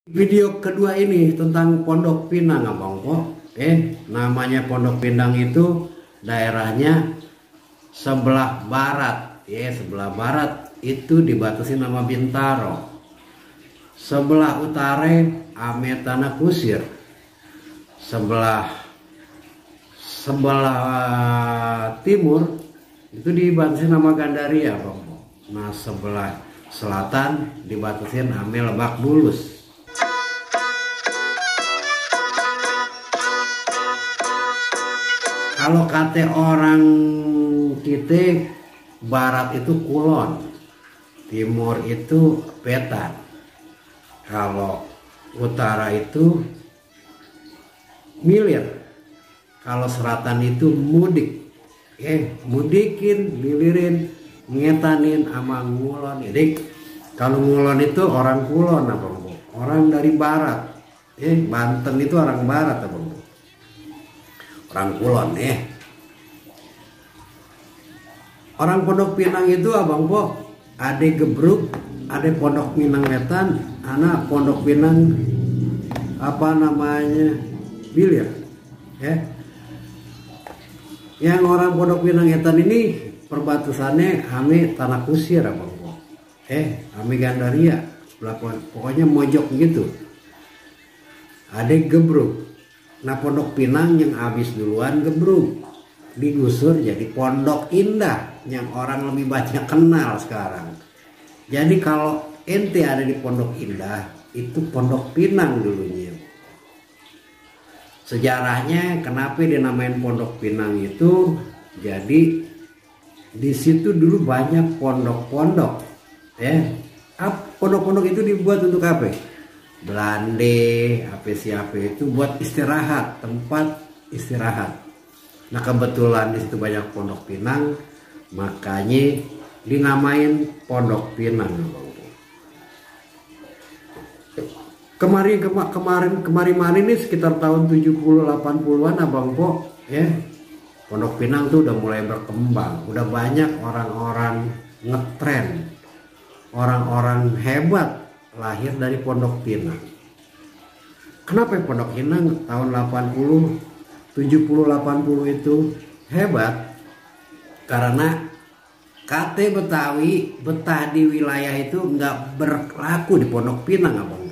Video kedua ini tentang Pondok Pinang, Abang Po. Namanya Pondok Pinang itu daerahnya sebelah barat. Sebelah barat itu dibatasi nama Bintaro. Sebelah utara ame Tanah Kusir. Sebelah timur itu dibatasi nama Gandaria, Abang Po. Nah, sebelah selatan dibatasi ame Lebak Bulus. Kalau kata orang kita, barat itu Kulon, timur itu Wetan, kalau utara itu Milir, kalau selatan itu Mudik. Mudikin, milirin, ngetanin sama Ngulon. Jadi kalau Ngulon itu orang Kulon, Abang Bu, orang dari barat. Banten itu orang barat, Abang Bu, orang Kulon. Orang Pondok Pinang itu, Abang Po, ada Gebruk, ada Pondok Pinang Wetan, anak Pondok Pinang Bilir. Yang orang Pondok Pinang Wetan ini perbatasannya ame Tanah Kusir, Abang Po. Ame Gandaria, pokoknya mojok gitu. Ada Gebruk. Nah, Pondok Pinang yang habis duluan Gebruk, digusur jadi Pondok Indah yang orang lebih banyak kenal sekarang. Jadi kalau ente ada di Pondok Indah, itu Pondok Pinang dulunya. Sejarahnya kenapa dinamain Pondok Pinang itu, jadi di situ dulu banyak pondok-pondok. Pondok-pondok itu dibuat untuk apa? Belanda, apa itu buat istirahat, tempat istirahat. Nah, kebetulan di situ banyak Pondok Pinang, makanya dinamain Pondok Pinang. Kemarin ini sekitar tahun 70-80-an, Abang Po, Pondok Pinang tuh udah mulai berkembang, udah banyak orang-orang ngetren, orang-orang hebat lahir dari Pondok Pinang. Kenapa Pondok Pinang tahun 80, 70-80 itu hebat? Karena KT Betawi betah di wilayah itu nggak berlaku di Pondok Pinang, Abang.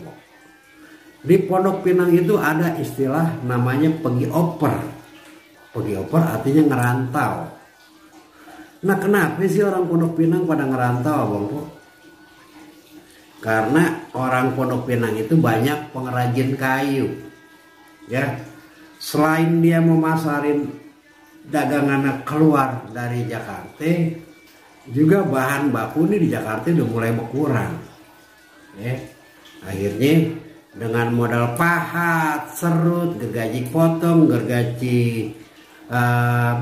Di Pondok Pinang itu ada istilah namanya pergi oper. Pergi oper artinya ngerantau. Nah, kenapa sih orang Pondok Pinang pada ngerantau, Abang Po? Karena orang Pondok Pinang itu banyak pengrajin kayu. Selain dia memasarin dagangannya keluar dari Jakarta, juga bahan baku ini di Jakarta udah mulai berkurang. Akhirnya dengan modal pahat, serut, gergaji potong, gergaji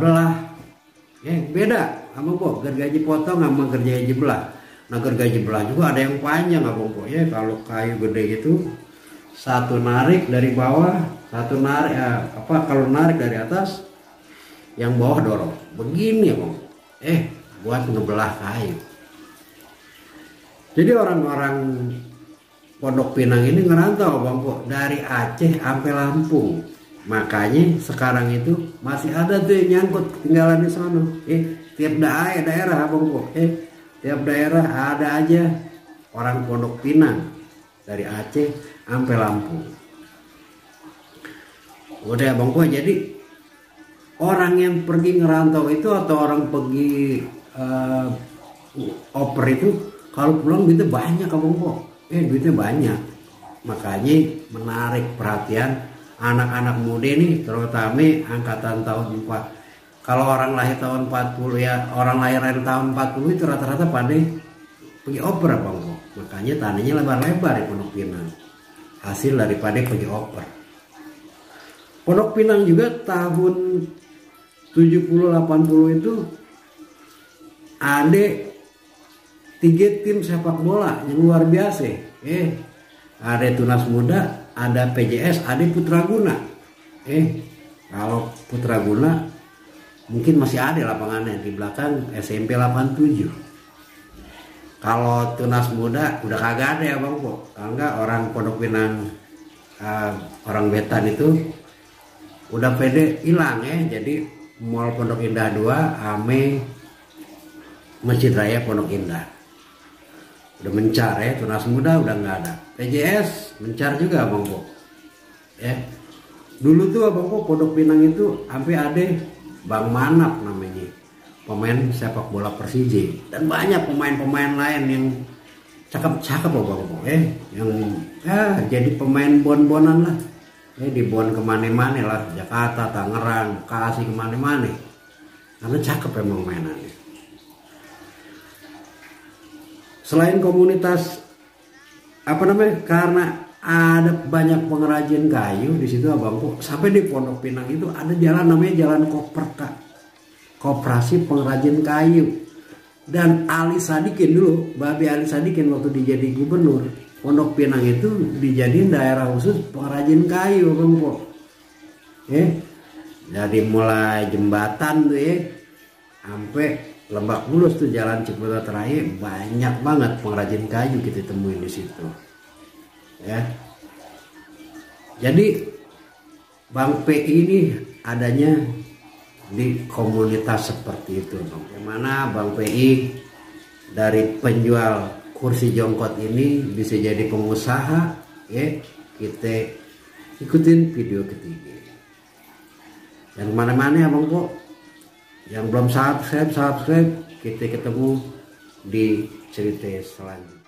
belah, beda, Abang Po, gergaji potong sama gergaji belah. Nah, gergaji belah juga ada yang panjang, Abang Po. Kalau kayu gede itu satu narik dari bawah, satu narik kalau narik dari atas, yang bawah dorong. Begini, Abang. Buat ngebelah kayu. Jadi orang-orang Pondok Pinang ini ngerantau, Abang Po, dari Aceh sampai Lampung. Makanya sekarang itu masih ada tuh yang nyangkut tinggalan di sana. Tiap daerah, Abang Po, tiap daerah ada aja orang Pondok Pinang dari Aceh sampai Lampung. Udah, Abang Po, jadi orang yang pergi ngerantau itu atau orang pergi oper itu kalau pulang duitnya banyak, Abang Po. Duitnya banyak. Makanya menarik perhatian anak-anak muda nih, terutama angkatan tahun 4. Kalau orang lahir tahun 40 orang lahiran tahun 40 itu rata-rata pada pergi oper, Abang Po. Makanya tanahnya lebar-lebar di Pondok Pinang. Hasil daripada pergi oper. Pondok Pinang juga tahun 70-80 itu ada 3 tim sepak bola yang luar biasa. Ada Tunas Muda, ada PJS, ada Putraguna. Kalau Putraguna mungkin masih ada lapangannya di belakang SMP 87. Kalau tunas muda udah kagak ada ya Bang Po. Kalau enggak orang Pondok Pinang, orang Wetan itu udah pede hilang ya. Jadi Mall Pondok Indah 2 ame Masjid Raya Pondok Indah udah mencar ya. Tunas muda udah nggak ada. PJS mencar juga Bang Po ya. Dulu tuh Bang Po Pondok Pinang itu sampai ada Bang Manap namanya, pemain sepak bola Persija, dan banyak pemain-pemain lain yang cakep-cakep loh Bang Po yang jadi pemain bon-bonan lah di bon kemana-mana lah, Jakarta, Tangerang, Bekasi, kemana-mana, karena cakep emang mainannya. Selain komunitas karena ada banyak pengrajin kayu di situ Abang Po, sampai di Pondok Pinang itu ada jalan namanya Jalan Koperka, Koperasi Pengrajin Kayu. Dan Ali Sadikin dulu, Babe Ali Sadikin waktu dijadi gubernur, Pondok Pinang itu dijadiin daerah khusus pengrajin kayu Bang Po. Jadi mulai jembatan tuh sampai Lebak Bulus tuh jalan Ciputat Raya, banyak banget pengrajin kayu kita temuin di situ. Jadi Bang PI ini adanya di komunitas seperti itu Bang. Bagaimana Bang PI dari penjual kursi jongkot ini bisa jadi pengusaha kita ikutin video ketiga. Yang mana-mana ya Bang Po. Yang belum subscribe, kita ketemu di cerita selanjutnya.